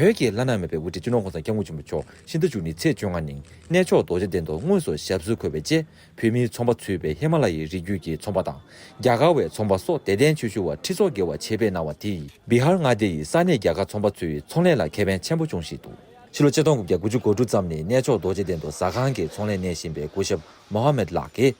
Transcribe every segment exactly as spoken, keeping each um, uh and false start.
བོད་ཀྱི་བླ་ན་མེད་པའི་དབུ་ཁྲིད་སྤྱི་ནོར་༸གོང་ས་༸སྐྱབས་མགོན་ཆེན་པོ་མཆོག་ཕྱི་ཟླ་བཅུ་གཉིས་ཚེས་བཅོ་ལྔ་ཉིན་གནས་མཆོག་རྡོ་རྗེ་གདན་དུ་དངོས་སུ་ཞབས་སོར་འཁོད་པའི་རྗེས། བོད་མིའི་ཚོང་པ་ཚུད་པའི་ཧི་མ་ལ་ཡའི་རི་རྒྱུད་ཀྱི་ཚོང་པ་དང་། རྒྱ་གར་བའི་ཚོང་པ་སོགས་དད་ལྡན་ཆོས་ཞུ་བ་ཁྲི་ཚོ་བརྒལ་བ་ཆེད་ཕེབས་གནང་བ་དེས་བི་ཧར་མངའ་སྡེ་ཡི་ས་གནས་རྒྱལ་ཁབ་ཚོང་པ་ཚོའི་ཚོང་ལས་ལ་ཁེ་ཕན་ཆེན་པོ་བྱུང་བཞིན་འདུག་ཕྱི་ལོ་ཆིག་སྟོང་དགུ་བརྒྱ་དགུ་བཅུ་གོ་དྲུག་ཙམ་ནས་གནས་མཆོག་རྡོ་རྗེ་གདན་དུ་ཟ་ཁང་གི་ཚོང་ལས་གནས་བཞིན་པའི་སྐུ་ཞབས་མོ་ཧ་མེད་ལགས་ཀྱིས།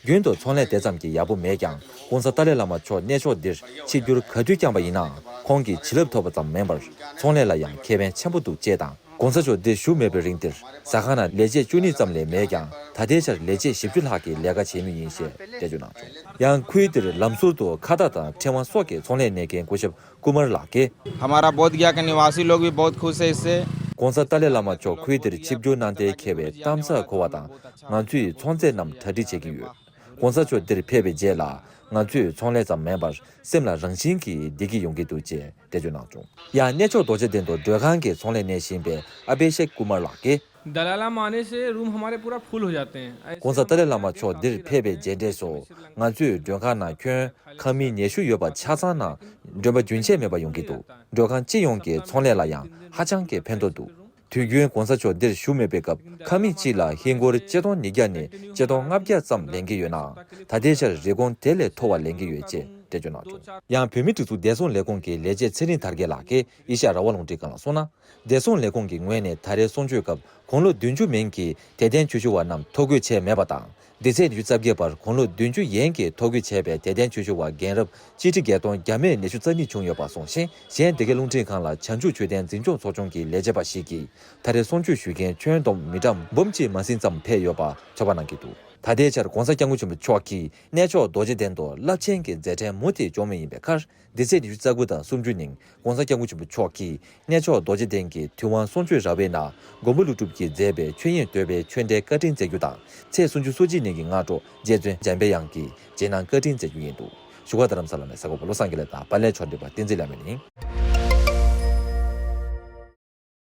རྒྱུན་དུ་ཚོང་ལས་དེ་ཙམ་གྱི་ཡག་པོ་མེད་ཀྱང་། ༸གོང་ས་ཏཱ་ལའི་བླ་མ་མཆོག་གནས་མཆོག་འདིར་ཆིབས་བསྒྱུར་ག་དུས་བསྐྱངས་པ་ཡིན་ནའང་། ཁོང་གི་བྱིན་རླབས་ཐོབ་པ་ཙམ་མིན་པར། ཚོང་ལས་ལ་ཡང་ཁེ་ཕན་ཆེན་པོ་འདུག་ཅེས་དང་། ༸གོང་ས་མཆོག་འདིར་བཞུགས་མེད་པའི་རིང་འདིར་ཟ་ཁང་ནང་ལས་བྱེད་བཅུ་གཉིས་ཙམ་ལས་མེད་ཀྱང་། ད་ལྟའི་ཆར་ལས་བྱེད་བཞི་བཅུ་ལྷག་གིས་ལས་ཀ་བྱེད་མུས་ཡིན་ཞེས་འགྲེལ་བརྗོད་གནང་བྱུང་། ཡང་ཁུལ་འདིར་ལམ་ཟུར་དུ་ཁ་བཏགས་དང་ཕྲེང་བ་སོགས་ཀྱི་ཚོང་ལས་གནས་མཁན་སྐུ་ཞབས་ཀུ་མར་ལགས་ཀྱིས། हमारा बोधगया के निवासी लोग भी बहुत खुश है इससे। ༸གོང་ས་ཏཱ་ལའི་བླ་མ་མཆོག་ཁུལ་འདིར་ཆིབས་བསྒྱུར་གནང་སྟེ་འཁེལ་བའི་གཏམ་གསར་གོ་བ་དང་། ང་ཚོས་ཚོང་རྫས་རྣམས་གྲ་སྒྲིག་བྱེད་ཀྱི་ཡོད། ༸གོང་ས་མཆོག་འདིར་ཕེབས་པའི་རྗེས་ལ། ང་ཚོས་ཚོང་ལས་ཙམ་མིན་པར་སེམས་ལ་རང་བཞིན་གྱིས་བདེ་སྐྱིད་ཡོང་གི་འདུག་ཅེས་འགྲེལ་བརྗོད་གནང་བྱུང་། ཡང་གནས་མཆོག་རྡོ་རྗེ་གདན་དུ་མགྲོན་ཁང་གི་ཚོང་ལས་གནས་བཞིན་པའི་ཨ་བྷི་ཤེག་ཀུ་མར་ལགས་ཀྱིས། दलाई लामा आने से रूम हमारे पूरा फुल हो जाते हैं। ༸གོང་ས་ཏཱ་ལའི་བླ་མ་མཆོག་འདིར་ཕེབས་པའི་རྗེས་འབྲས་སུ། ང་ཚོའི་མགྲོན་ཁང་ནང་ཁྱོན་ཁང་མིག་ཉེ་ཤོས་ཡོད་པ་ཆ་ཚང་ནང་མགྲོན་པོ་རྒྱུན་ཆད་མེད་པར་ཡོང་གི་འདུག་མགྲོན་ཁང་སྤྱི་ཡོངས་ཀྱི་ཚོང་ལས་ལ་ཡང་ཧ་ཅང་གི་ཕན་ཐོགས་འདུག་དུས་རྒྱུན་༸གོང་ས་མཆོག་འདིར་བཞུགས་མེད་པའི་སྐབས་ཁང་མིག་གཅིག་ལ་ཧིན་སྒོར་ཆིག་སྟོང་ཉིས་བརྒྱ་ནས་ཆིག་སྟོང་ལྔ་བརྒྱ་ཙམ་ལེན་གྱི་ཡོད་ནའང་། ད་ལྟའི་ཆར་རིན་གོང་དེ་ལས་མཐོ་བ་ལེན་གྱི་ཡོད་ཅེས་འགྲེལ་བརྗོད་གནང་བྱུང་། ཡང་བོད་མིའི་སྒྲིག་འཛུགས་བདེ་སྲུང་ལས་ཁུངས་ཀྱི་ལས་བྱེད་ཚེ་རིང་དར་རྒྱས་ལགས་ཀྱིས་ཨེ་ཤ་ཡ་རང་དབང་རླུང་འཕྲིན་ཁང་ལ་གསུངས་ན། བདེ་སྲུང་ལས་ཁུངས་ཀྱི་ངོས་ནས་ད་རེས་གསུང་ཆོས་སྐབས་དགུང་ལོ་བདུན་ཅུ་མིན་གྱི་དད་ལྡན་ཆོས་ཞུ་བ་རྣམས་ཐོ་འགོད་བྱས་མེད་པ་དང་། འདི་ཚེས་ཉི་ཤུ་རྩ་བརྒྱད་བར་དགུང་ལོ་བདུན་ཅུ་ཡན་གྱིས་ཐོ་འགོད་བྱས་པའི་དད་ལྡན་ཆོས་ཞུ་བ་རྒན་རབས་སྤྱི་ཁྲི་བརྒྱད་སྟོང་བརྒྱ་མེད་ཉི་ཤུ་རྩ་གཉིས་བྱུང་ཡོད་པ་གསུངས་ཤིང་། གཞན་འདི་གའི་རླུང་འཕྲིན་ཁང་ལ་བྱང་ཆུབ་ཆོས་ལྡན་འཛིན་སྐྱོང་ཚོགས་ཆུང་གི་ལས་བྱེད་པ་ཞིག་གིས་ད་རེས་གསུང་ཆོས་ཞུ་མཁན་ཁྱོན་བསྡོམས་མི་གྲངས་འབུམ་གཅིག་མ་ཟིན་ཙམ་ཕེབས་ཡོད་པ་ཚོད་དཔག་གནང་གི་འདུག་ད་ལྟའི་ཆར་༸གོང་ས་༸སྐྱབས་མགོན་ཆེན་པོ་མཆོག་གིས་གནས་མཆོག་རྡོ་རྗེ་གདན་དུ་རླབས་ཆེན་གྱི་མཛད་འཕྲིན་མུ་མཐུད་སྐྱོང་མུས་ཡིན་པའི་ཁར། འདི་ཚེས་ཉི་ཤུ་རྩ་དགུ་དང་སུམ་ཅུ་ཉིན་༸གོང་ས་༸སྐྱབས་མགོན་ཆེན་པོ་མཆོག་གིས་གནས་མཆོག་རྡོ་རྗེ་གདན་གྱི་ཐུབ་དབང་གསུང་ཆོས་ར་བའི་ནང་མགོན་པོ་ཀླུ་སྒྲུབ་ཀྱིས་མཛད་པའི་ཆོས་དབྱིངས་བསྟོད་པའི་ཆོས་འབྲེལ་བཀའ་དྲིན་སྩལ་རྒྱུ་དང་། ཚེས་སུམ་ཅུ་སོ་གཅིག་ཉིན་གྱི་སྔ་དྲོ་རྗེ་བཙུན་འཇམ་དཔལ་དབྱངས་ཀྱིས་རྗེས་གནང་བཀའ་དྲིན་སྩལ་རྒྱུ་ཡིན་འདུག་བཞུགས་སྒར་རྡ་རམ་ས་ལ་ནས་གསར་འགོད་པ་བློ་བཟང་དགེ་ལེགས་དང་པཱ་ལགས་ཕྱོགས་སྒྲིག་པ་བསྟན་འཛིན་ལྷ་མོ་ཡིན།